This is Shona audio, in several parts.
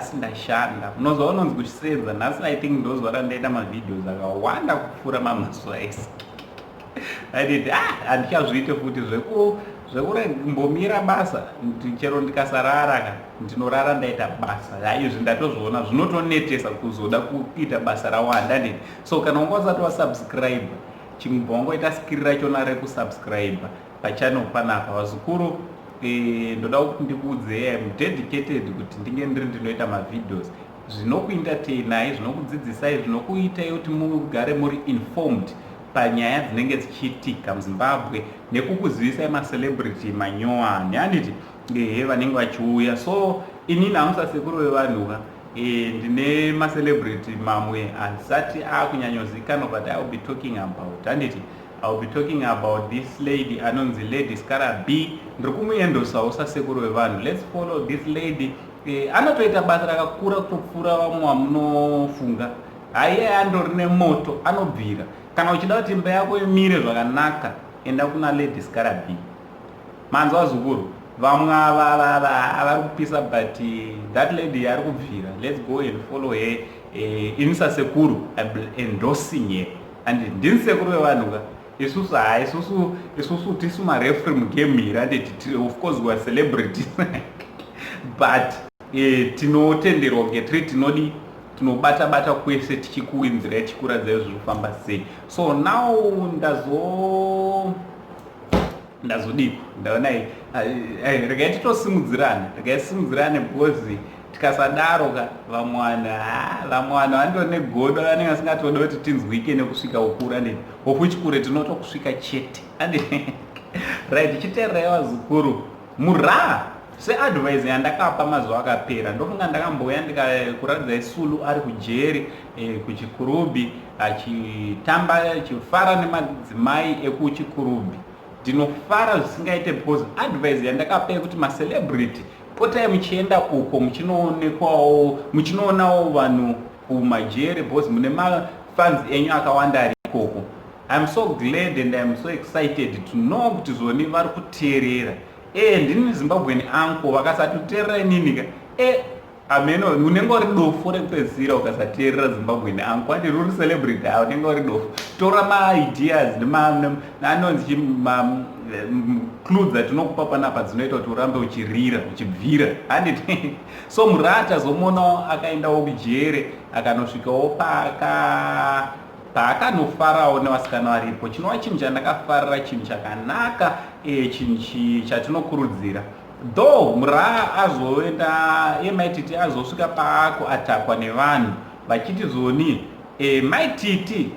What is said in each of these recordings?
Nhasi ndashanda. Unoziva unonzi kuchisenza. Nhasi I think ndozuva randaita mavideos akawanda kupfuura mamazuva ese. Anditi ah, handichazviite futi zvekumbomira basa. Chero ndikasarara ka, ndinorara ndaita basa. Haizvi ndatozviona zvinotonetesa kuzoda kuita basa rawanda, anditi? So kana wanga usati wasubscribe, chimbwa wangoita skiri rachona rekusubscribe pachannel panapa, vazukuru. Ndoda kuti ndikuudzei, I'm dedicated kuti ndinge ndiri ndinoita mavideos zvinokuentertainai, zvinokudzidzisai, zvinokuitai kuti mugare muri informed panyaya dzinenge dzichiitika muZimbabwe nekukuzivisai macelebrity manyowani, handiti? Ehe, vanenge vachiuya. So inini hamusasekuru vevanhu ka. Ndine macelebrity mamwe asati akunyanyozikanwa, but I will be talking about, handiti? I will be talking about this lady anonzi Lady Scara B. Ndiri kumuendosawo sasekuru vevanhu. Let's follow this lady. Anotoita basa rakakura kutopfuura vamwe vamunofunga. Haiye, andori nemoto anobvira. Kana uchida kuti imba yako imire zvakanaka, enda kuna Lady Scara B. Manzwa, vazukuru? Vamwe ava vari kupisa, but that lady ari kubvira. Let's go and follow her. Ini sasekuru endorsing her, and ndini sekuru vevanhu ka. Isusu ha, isusu tisu mareferee mugame iri, anditi? Of course we are celebrities, but tinotenderwa kunge tiri tinodi tinobata bata kwese, tichikuinzirai, tichikuradzai zviri kufamba sei. So now ndazodiko, ndaonai, regai titosimudzirane, regai tisimudzirane, because tikasadaro ka, vamwe vanhu, vamwe vanhu vandori negodo, vanenge vasingatodi kuti tinzwike nekusvika ukura, ndini wokuchikure tinotokusvika chete, anditi? Right, chiteererai, vazukuru. Mura seadvice yandakapa mazuva akapera, ndofunga ndakambouya ndikakuratidzai Sulu ari kujeri, kuChikurubi, achitamba, achifara nemadzimai ekuChikurubi. Ndinofara zvisingaite because advice yandakapa yekuti macelebrity, potai muchienda uko, muchinoonekwawo, muchinoonawo vanhu kumajere, because mune mafans enyu akawanda ari ikoko. I'm so glad and I'm so excited to know kuti zvoni vari kuteerera. Ndini Zimbabwean uncle, vakasatoteerera inini ka, ameno unenge uri dofo rekupedzisira ukasateerera Zimbabwean uncle. Andi ruri celebrity, ha, unenge uri dofo. Tora maideas anonzi clue dzatinokupa panapa dzinoita kuti urambe uchirira, uchibvira, handiti? So Murata zomuonawo akaendawo kujere, akanosvikawo paka paakanofarawo nevasikana varipo, chinova chinhu chandakafarira, chinhu chakanaka, chinhu chatinokurudzira. Though Mura azoenda emaititi, azosvika paakuatakwa nevanhu vachiti zoni, Maititi,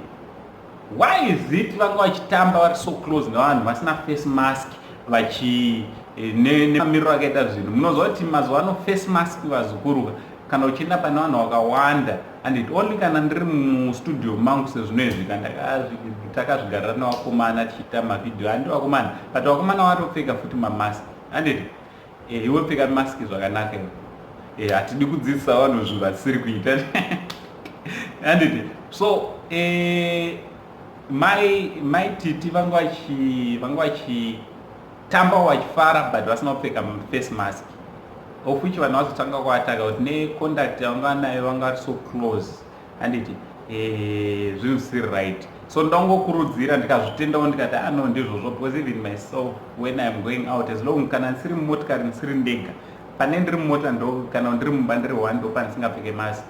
why is it vanga vachitamba vari so close nevanhu vasina face mask, vachi nemamiriro akaita zvinhu? Munoziva kuti mazuva ano face mask, vazukuruka, kana uchienda pane vanhu vakawanda, and it only kana ndiri mustudio mangu sezvinoizvi, takazvigarira nevakomana tichiita mavhidhio, handi vakomana? But vakomana vatopfeka futi mamask, handiti? Iwe pfeka mask zvakanaka iwe. Hatidi kudzidzisa vanhu zvinhu vasiri kuita, handiti? So mai Titi vanga vachitambawo vachifara, but vasina kupfeka face mask, of which vanhu vazotanga kuataka kuti neconduct yavanga nayo, vanga vari so close, handiti? Zvinhu zvisiri right. So ndangokurudzira, ndikazvitendawo, ndikati ano ah, ndizvozvo, because even myself, when I am going out, as long kana ndisiri mumotikari, ndisiri ndega, pane ndiri mumota ndo kana ndiri mumba ndiri one, ndo pandisingapfeke mask,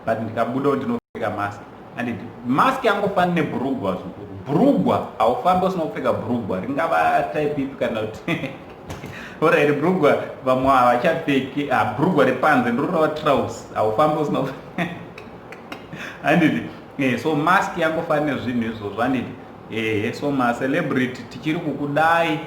but ndikabudawo ndinopfeka mask, anditi? Mask yangofanira nebhurugwa zvikuru. Bhurugwa haufambi usina kupfeka bhurugwa, ringava type ipi kana kuti, alright, bhurugwa vamwe havachapfeki bhurugwa repanze, ndororava trouse, haufambi usina, handiti? So mask yangofanira nezvinhu izvozvo, handiti? So macelebrity, tichiri kukudai.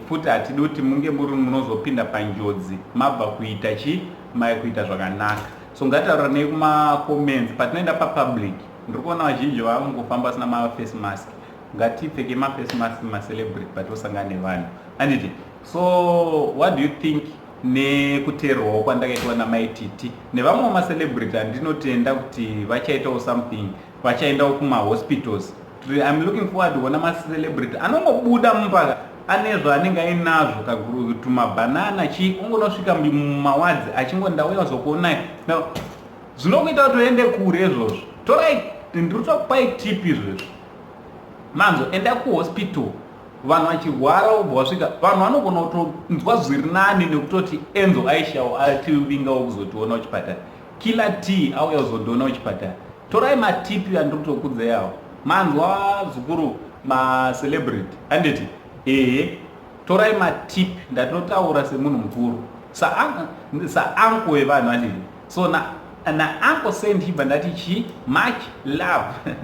Futi hatidi kuti munge muri munozopinda panjodzi mabva kuita chi mai kuita zvakanaka. So ngatauranei kumacomments patinoenda papublic. Ndiri kuona vazhinji vangofamba vasina maface mask. Ngatipfeke maface mask, macelebrity, patosangana nevanhu, handiti? So what do you think nekuteerwawo kwandakaitwa namaititi nevamwe macelebrity andinotenda kuti vachaitawo something, vachaendawo kumahospitals? I'm looking forward kuona macelebrity anongobuda mumba. Ane zvaanenge ainazvo, tumabhanana chii, ungonosvika mumawadzi achingo, "Ndauya kuzokuonai." Zvinokuita kuti uende kure izvozvo. Torai, ndiri kutokupai tip izvezvo. Manzo enda kuhospital vanhu vachirwara, wobva wasvika, vanhu vanogona kutonzwa zviri nani nekutoti Enzo Aishawo ativingawo kuzotiona kuchipatara, Killer T auya kuzondiona kuchipatara. Torai matipi andiri kutokudzai awo. Manzwa zukuru macelebrity, handiti? Ehe, torai matipi ndatotaura semunhu mukuru, sauncle wevanhu, handiti? So naUncle na Saint, ibva ndati chi much love.